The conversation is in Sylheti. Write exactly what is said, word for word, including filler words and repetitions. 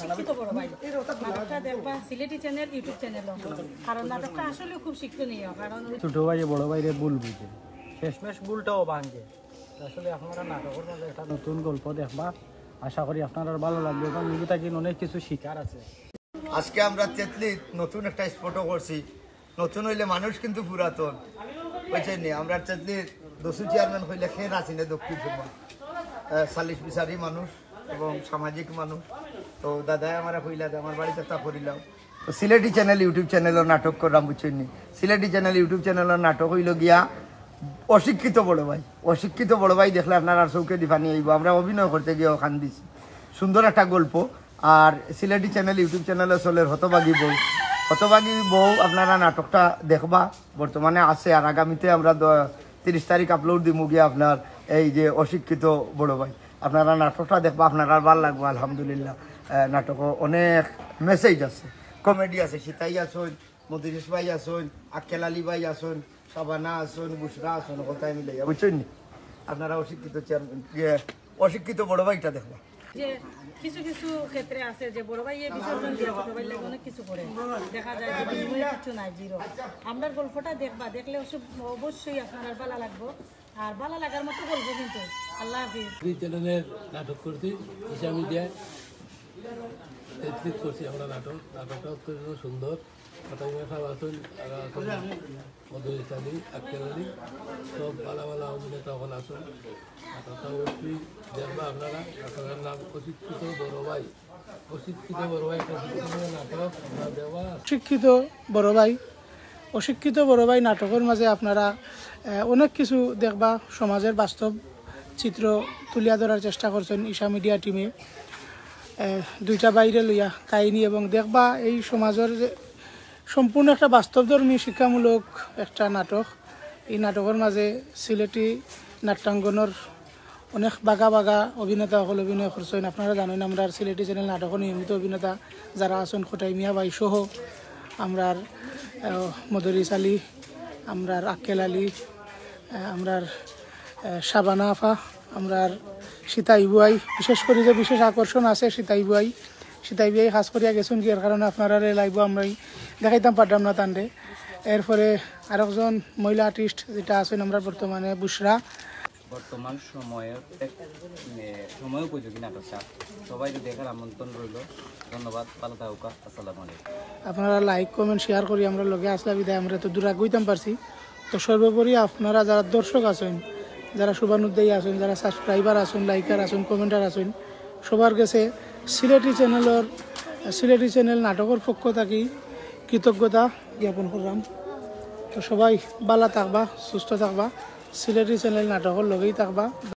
শিক্ষিত বড় ভাই, নাটকটা দেখবা সিলেটি চ্যানেল, ইউটিউব চ্যানেল। কারণ নাটকটা আসলে খুব শিক্ষণীয়। কারণ ছোট ভাইয়ে বড় ভাইরে ভুল বুঝে, শেষমেশ ভুলটাও ভাঙে। আসলে আপনারা নাটকর মাঝে একটা নতুন গল্প দেখবা, আশা করি আপনারার ভালা লাগবে এবং ইগুতা কিন অনেক কিছু শিখার আছে। আজকে আমরা তেতলিত নতুন একটা স্পটও করছি। নতুন অইলে মানুষ কিন্তু পুরাতন, বুঝছইন নি? আমরা তেতলির দস্যু চেয়ারম্যান কইলে কে নাচিনে দক্ষিণ সুরমা, আহ, সালিশ বিচারী মানুষ এবং সামাজিক মানুষ। তো দাদায় আমারে কইলা যে আমার বাড়িত একটা করিলাও। তো সিলেটি চ্যানেল, ইউটিউব চ্যানেলর নাটক করলাম, বুঝছইন নি? সিলেটি চ্যানেল, ইউটিউব চ্যানেলর নাটক অইলো গিয়া অশিক্ষিত বড় ভাই। অশিক্ষিত বড় ভাই দেখলে আপনারার চউখেদি পানি আইবো। আমরা অভিনয় করতে গিয়াও কান্দিছি। সুন্দর একটা গল্প। আর সিলেটি চ্যানেল, ইউটিউব চ্যানেলও চলের হতভাগী বউ। হতভাগী বউ আপনারা নাটকটা দেখবা, বর্তমানে আছে, আর আগামীতে আমরা দ-, তিরিশ তারিখ আপলোড দিমু গিয়া আপনার এই যে অশিক্ষিত বড় ভাই। আপনারা নাটকটা দেখবা, আপনারার ভালা লাগবো। আলহামদুলিল্লাহ, আহ, নাটকো অনেক মেসেজ আছে, কমেডি আছে। সিতাই আছইন, মদিরিস ভাই আছইন, আক্কেল আলী ভাই আছইন, শাবানা আছইন, বুশরা আছইন, হকলতায় মিলাইয়া, বুঝছইন নি? আপনারা অশিক্ষিত চেয়ারম্যান, ইয়ে, অশিক্ষিত বড় ভাইটা দেখবা। যে কিছু কিছু ক্ষেত্রে আছে যে বড় ভাইয়ে বিসর্জন দিয়া ছোট ভাইর লাগি অনেক কিছু করে, দেখা যায় যে বিনিময়ে কিছু নাই, জিরো। আমরার গল্পটা দেখবা, দেখলে অবশ্য-, অবশ্যই আপনারার ভালা লাগবো, আর ভালা লাগার মতো গল্প কিন্তু। আল্লাহ হাফিজ। এই চ্যানেলের নাটক করছি, ঈশা মিডিয়ায়। তেতলিত করছি আমরা নাটক। নাটকটা অত্যন্ত সুন্দর। ফাতেমা সাহেব আছইন, আর আছইন মধু ইসালি, আক্কেল আলী, সব ভালা ভালা অভিনেতা হকল আছইন। নাটকটা অবশ্যই দেখবা আপনারা। নাটকের নাম অশিক্ষিত বড় ভাই। অশিক্ষিত বড় ভাই, একটা শিক্ষণীয় নাটক। আপনারা দেখবা। শিক্ষিত বড় ভাই, অশিক্ষিত বড় ভাই নাটকর মাঝে আপনারা, আহ, অনেক কিছু দেখবা, সমাজের বাস্তব চিত্র তুলিয়া ধরার চেষ্টা করছইন ঈশা মিডিয়া টিমে। আহ, দুইটা ভাইরে লইয়া কাহিনী এবং দেখবা এই সমাজর যে সম্পূর্ণ একটা বাস্তবধর্মী শিক্ষামূলক একটা নাটক। এই নাটকর মাঝে সিলেটি নাট্যাঙ্গনর অনেক বাগা বাগা অভিনেতা হকল অভিনয় করছইন। আপনারা জানইন, আমরার সিলেটি চ্যানেল নাটকো নিয়মিত অভিনেতা যারা আছইন, খোটাই মিয়া ভাই সহ, আমরার, আহ, মদরিস আলী, আমরার আক্কেল আলী, আহ, আমরার, আহ, শাবানা আফা, আমরার সিতাই বুয়াই, বিশেষ করি যে বিশেষ আকর্ষণ আছে সিতাই বুয়াই। সিতাই বুয়াই খাস করিয়া গেছইন কি, এর কারণে আপনারারে লাইভো আমরাই দেখাইতাম পারলাম না তানরে। এরপরে আরেকজন মহিলা আর্টিস্ট যেটা আছইন আমরার বর্তমানে বুশরা, বর্তমান সময়ের এক, মানে, সময় উপযোগী নাটকটা। সবাইরে দেখার আমন্ত্রণ রইলো। ধন্যবাদ, ভালা থাকুক্কা, আসসালামু আলাইকুম। আপনারা লাইক, কমেন্ট, শেয়ার করি আমরার লগে আছলা বিদায় আমরা এত দূর আগাইতাম পারছি। তো সর্বোপরি আপনারা যারা দর্শক আছইন, যারা শুভানুদ্দায়ী আছইন, যারা সাবস্ক্রাইবার আছইন, লাইকার আছইন, কমেন্টার আছইন, সবার গেছে সিলেটি চ্যানেলর, সিলেটি চ্যানেল নাটকর পক্ষ থাকি কৃতজ্ঞতা জ্ঞাপন করলাম। তো সবাই ভালা থাকবা, সুস্থ থাকবা, সিলেটি চ্যানেল নাটকর লগেই থাকবা।